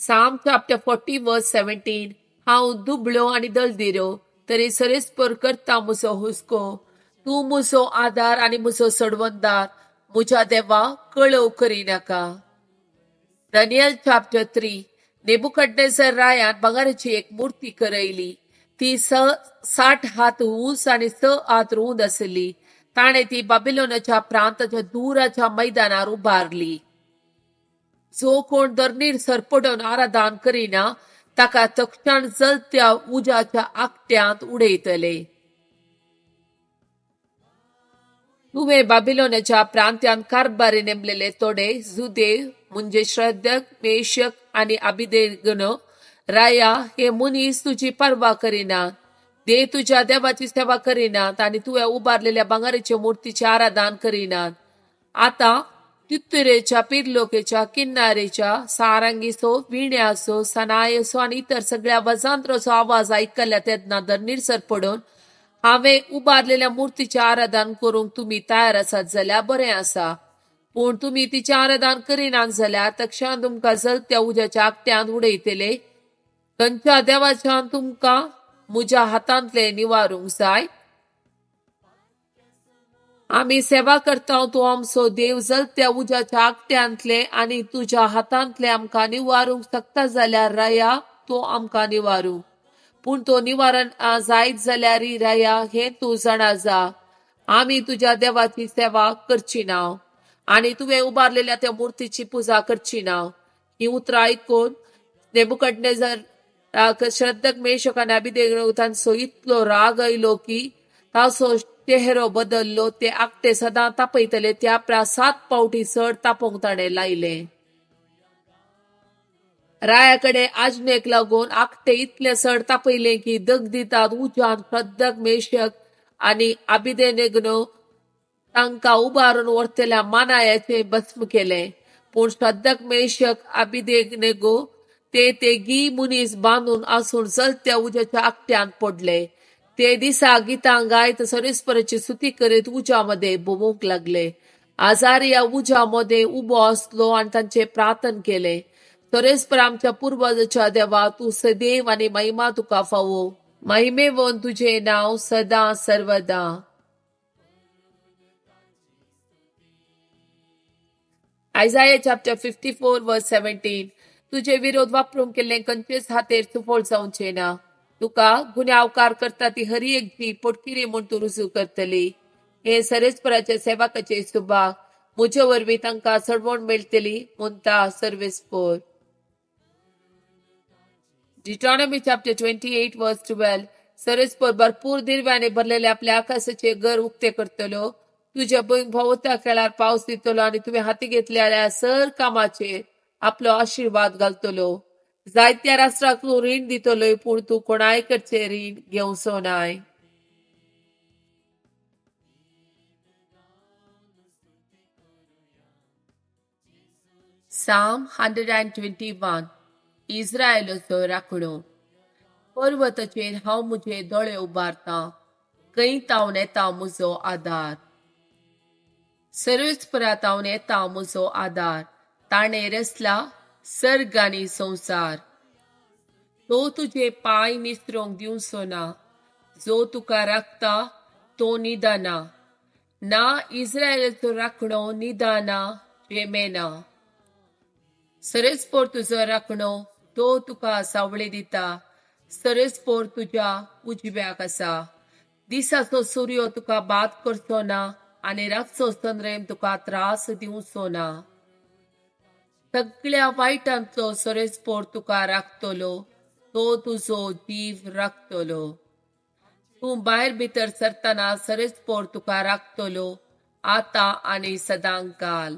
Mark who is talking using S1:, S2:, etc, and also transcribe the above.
S1: Psalm chapter 40 verse 17. हांव दुबळो आनी दलदिरो, तरी सरेस्पर करता म्हजो हुस्को. तूं म्हजो आदार आनी म्हजो सडवंदार, म्हज्या देवा कळव करिनाका. Daniel chapter 3. Nebuchadnezzar रायान भांगराची एक मूर्ती करयली. ती 60 हात उंच आनी 6 हात रूंद आसली. ताणें ती बाबिलोनाच्या प्रांताच्या दूराच्या मैदानार उबारली. जो कोण धरणीर सरपडून आराधन करिना ताका तक्षण जलत्या उज्याच्या आकट्यांत उडयतले. तुवें बाबिलोनाच्या प्रांत्यांत कारभारी नेमलेले थोडे जुदेव म्हणजे श्रद्धक, मेशक आनी अबेदनगो राया हे मनीस तुजी पर्वा करिनात. ते तुज्या देवाची सेवा करिनात आनी तुवें उबारलेल्या भांगराच्या मुर्तीचें आराधन करिनात. आतां तित्तुरेच्या, पिरलोकेच्या, किन्नारेच्या, सारंगीचो, विण्याचो, सनायेचो आनी इतर सगळ्या वजांत्राचो आवाज आयकल्या तेन्ना धरणीर सरपडून हांवें उबारलेल्या मुर्तीचें आराधन करूंक तुमी तयार आसात जाल्यार बरें आसा. पूण तुमी तिचें आराधन करिनात जाल्यार तक्षण तुमकां जलत्या उज्याच्या आकट्यांत उडयतले. खंयच्या देवाच्यान तुमकां म्हज्या हातांतले निवारूंक जाय? आमी सेवा करता तूं आमचो देव जलत्या उज्याच्या आकट्यांतले आनी तुज्या हातांतले आमकां निवारूंक शकता जाल्यार राया तूं आमकां निवारू. पूण तो निवारण जायत जाल्यार राया हें तूं जाणा जा, आमी तुज्या देवाची सेवा करची ना आनी तुवें उबारलेल्या त्या मुर्तीची पुजा करची ना. ही उतरां आयकून नेबुकडनेझर श्रद्धक, मेशक आनी अबेदनगो तांचो इतलो राग आयलो की ताचो चेहरो बदल्लो. ते आकटे सदां तापयतले त्या परस 7 पावटी चड तापोवंक ताणें लायलें. राया कडेन आजनेक लागून आकटे इतले चड तापयले की दगदितात उज्यान श्रद्धक, मेशक आनी अबेदनगो तांकां उबारून व्हरतल्या मानायाचें भस्म केलें. पूण श्रद्धक, मेशक, अबेदनगो ते तेगी मनीस बांदून आसून चलत्या उज्याच्या आकट्यांत पडले. ते दिसा गितां गायत सरेस्पराची स्तुती करीत उज्या मदें भोंवूंक लागले. आजारिया उज्या मदें उबो आसलो आनी तांचें प्रार्थन केलें. सरेस्पर आमच्या पुर्वजाच्या देवा, तूं सदैव आनी महिमा तुका फावो. महिमेवन तुजें नांव सदां सर्वदा. Isaiah chapter 54 verse 17. तुजे विरोध वापरूंक केल्ले खंयचेच हातेर सुफळ जावचें ना. तुका गुन्यांवकार करता ती हरी एक जी पोटकिरी म्हूण तूं रुजू करतली. हे सरेस्पराच्या सेवकाचे सुभाग, म्हजे वरवीं तांकां चडवण मेळटली म्हणटा सर्वेस्पोर. Deuteronomy chapter 28 verse 12. सर्वेस्पोर भरपूर दिर्व्याने भरलेले आपल्या आकाशाचे घर उक्ते करतलो. तुज्या भंय भोंवता खेळार पावस दितलो आनी तुवें हाती घेतलेल्या सर कामाचेर आपलो आशिर्वाद घालतलो. जायत्या राष्ट्राक तूं रीण दितलोय, पूण तूं कोणाय कडचें रीण घेवचो नाय. Psalm 121. इस्रायलाचो राखणो. पर्वताचेर हांव म्हजे दोळे उबारतां, खंय तावन येता म्हजो आदार? सर्वेस्परा तावन येता म्हजो आदार, ताणें रचला सर्ग आनी संवसार. तो तुजे पांय निसरोंक दिवचो ना, जो तुका राखता तो निदाना ना. इस्रायलाचो राखणो निदाना जेमेना. सर्वेस्पोर तुजो राखणो, तो तुका सावळी दिता. सर्वेस्पोर तुज्या उजव्याक आसा. दिसाचो सूर्य तुका बाद करचो ना आनी रातचो चंद्रेम तुका त्रास दिवचो ना. सगळ्या वायटांतलो सर्वेस्पोर तुका राखतलो, तो तुजो जीव राखतलो. तूं भायर भितर सरतना सर्वेस्पोर तुका राखतलो, आतां आनी सदांकाल.